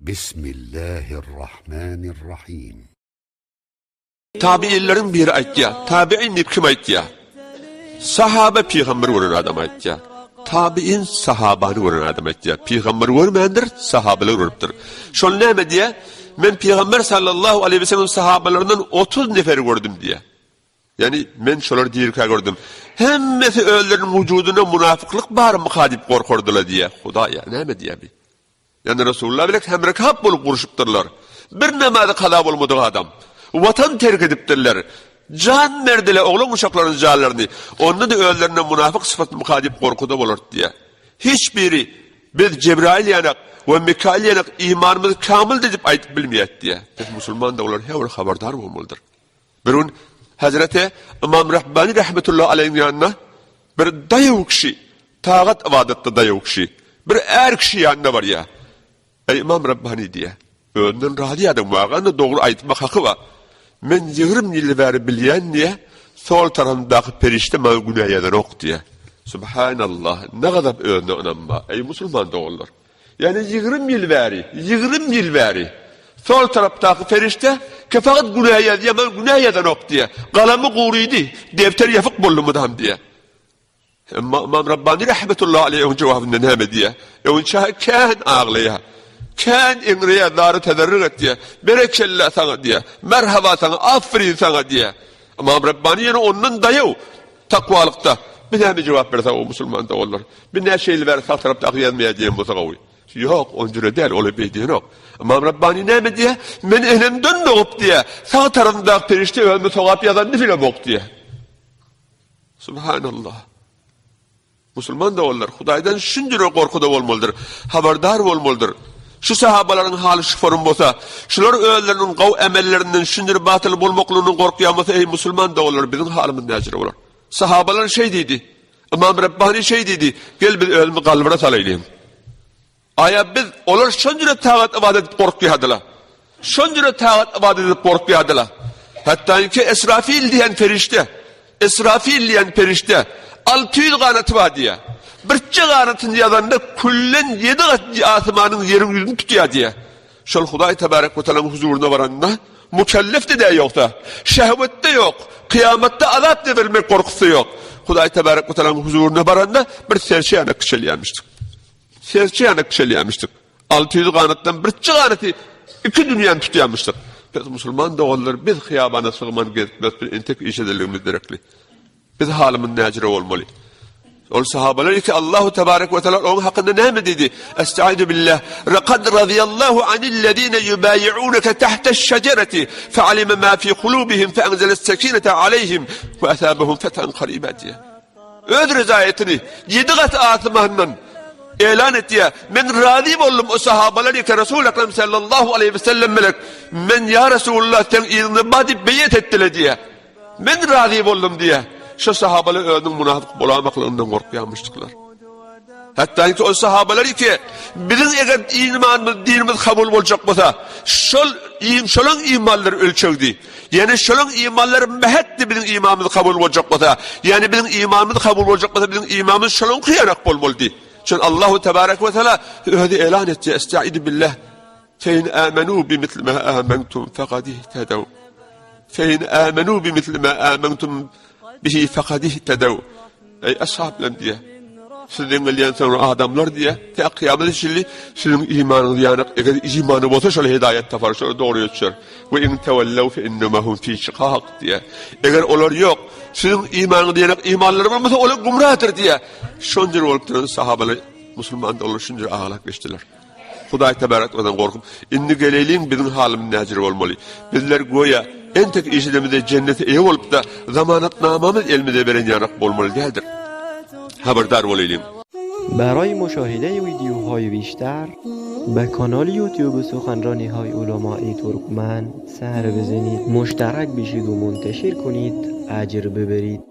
Bismillahirrahmanirrahim. Tabiinleriň biri aýtýar. Tabiin diýip kim aýtýar? Sahaba pygamber gören adam aýtýar. Tabiin sahabany gören adam aýtýar. Pygamber görmändir, sahabalar görüpdir. Şol näme diýýär? Men pygamber sallallahu aleyhi ve sellem sahabalaryndan 30 neferi gördüm diýýär. Ýagny men şolary dirikä gördüm. Hemmesi özleriniň wujudynda munafyklyk barmyka diýip gorkardylar diýýär. Hudaýa näme diýýär bi? Ýagny Resulullah bilen hemrekap bolup urşupdyrlar. Bir namazy kaza bolmadyk adam. Watan terk edipdirler. Jan berdiler oglan uşaklaryň janlaryny. Onda-da özlerinde munafyk sypatmyka diýip gorkuda bolardy diýýär. Hiç biri biz Jebraýyl ýanak we Mikaýyl ýanak imanymyz kamyldy diýip aýdyp bilmeýär diýýär. Biz musulman doganlar her bir habardar bolmalydyr. Bir gün Hezreti Ymam Rabbani rahmetullahi aleýhiň ýanyna bir daýaw kişi, tagat ybadatda daýaw kişi, bir är kişi ýanyna barýar. Eý Ymam Rabbani diýýär. Özünden razy adam, waganda dogry aýtmak haky bar. Men 20 ýyl bäri bilýän diýýär, sol tarapymdaky perişde maňa günä ýazanok diýýär. Subhanallah, ne gazap özüne ynanma. Eý musulman doganlar. Ýagny 20 ýyl bäri, 20 ýyl bäri sol tarapdaky perişde kefagat günä ýazýar, maňa günä ýazanok diýýär. Galamy gurydy, defter ýapyk boldy mydam diýýär. Emma Ymam Rabbani rahmetullahi aleýh onuň jogabynda näme diýýär? Öňçä kän aglaýar. Kän eňreýär, zary tezerrük etýär. Berekella saňa diýýär. Merhaba saňa, aferin saňa diýýär. Ymam Rabbani ýene ondan daýaw takwalykda. Bir näme jogap berse o musulman doganlar. Bir näçe ýyl bäri sag tarapdaky ýazmaýar diýen bolsa gowy. Ýok, onjüre däl, ol beý diýenok. Ymam Rabbani näme diýýär? Men enemden dogup diýýär. Sag tarapymdaky perişde özüme sogap ýazanyny bilemok diýýär. Subhanallah. Musulman doganlar, Hudaýdan şunjüre gorkuda bolmalydyr, habardar bolmalydyr. Şu sahabalaryň haly şu forum bolsa, şular özleriniň gowy emellerinden şunjüre batyl bolmaklygyndan gorkýan bolsa, eý musulman doganlar, biziň halymyz näjüre bolar? Sahabalar şeý diýdi. Ymam Rabbani şeý diýdi, gel biz özümizi galbyra salaýlyň. Aýa biz, olar şonjüre tagat ybadat edip gorkýardylar. Şonjüre tagat ybadat edip gorkýardylar. Hatda ki Esrafil diýen perişde, Esrafil diýen perişde 600 ganaty bar diýýär. Birje ganatyny ýazanda küllen ýedi gat asmanyň ýeriň ýüzüni tutýar diýýär. Şol Hudaý tebarek we taalaň huzuryna baranda mukellef-de däl ýogsa, şehwet-de ýok, kyýamatda azap berilmek gorkusy ýok. Hudaý tebarek we taalaň huzuryna baranda bir serçe ýanak kiçelýärmişdik. Serçe ýanak kiçelýärmişdik. 600 ganatdan birje ganaty iki dünýäni tutýarmyşdyk. Biz musulman doganlar biz hyýabana sygman gezip ýörüs, entek iş edenligimiz derekli. Biz halymyz näjüre bolmaly? Ol sahabalar ki Allahu tebarek we taala onuň hakynda näme diýdi? Estaizu billah. Laqad radiyallahu anillezine yubayi'unaka tahtaş-şecereti fa'alima ma fi kulubihim fe'enzeles-sekinete aleyhim ve asabahum fethan qariba diýýär. Öz rezaýetini ýedi gat asmandan elan etýär. Men razy boldum o sahabalar ýeke Resul Ekrem sallallahu aleyhi ve sellem melek. Men ýa Resulullah sen yzyňda bar diýip beýet etdiler diýýär. Men razy boldum diýýär. Şo sahabalar özüniň munafyk bolamaklygyndan gorkýarmyşdyklar. Hatda ki o sahabalar ki biziň eger imanymyz, dinimiz kabul boljak bolsa, şol şolaň imanlary ölçegdi. Ýani şolaň imanlary mähetdi biziň imanymyz kabul boljak bolsa. Ýani biziň imanymyz kabul boljak bolsa, biziň imanymyz şolaňky ýanak bolmalydy. Çünki Allahu tebarek we taala özi elan etdi, Estaidu billah. Fe in amenu bi misli ma amantum faqad ihtadaw. Fe in amenu bi misli ma amantum bihi faqad ihtadaw. Eý ashablam diýe. Sizden gelýän soňra adamlar diýe. Tä kyýamat çenli siziň imanyňyz ýanyk. Eger imany bolsa şol hidaýat tapar, şol dogry ýola düşer. We in tewellaw fe innema hum fi şikak diýe. Eger olar ýok, siziň imanyňyz ýanyk imanlary bolmasa olar gumradyr diýe. Şonca bolup duran sahabalar musulman olar şunca aglap geçdiler. Hudaý tebarek we gorkup, indi geleýliň biziň halymyz näjür bolmaly? Bizler göýä, entek işidemizde jennete eýe bolup-da, zamanatnamamyz elimize beren ýanak bolmaly däldir. Habardar bolaýlyň. برای مشاهده ویدیوهای بیشتر به کانال یوتیوب سخنرانی های علمای ترکمن سر بزنید مشترک بشید و منتشر کنید اجر ببرید.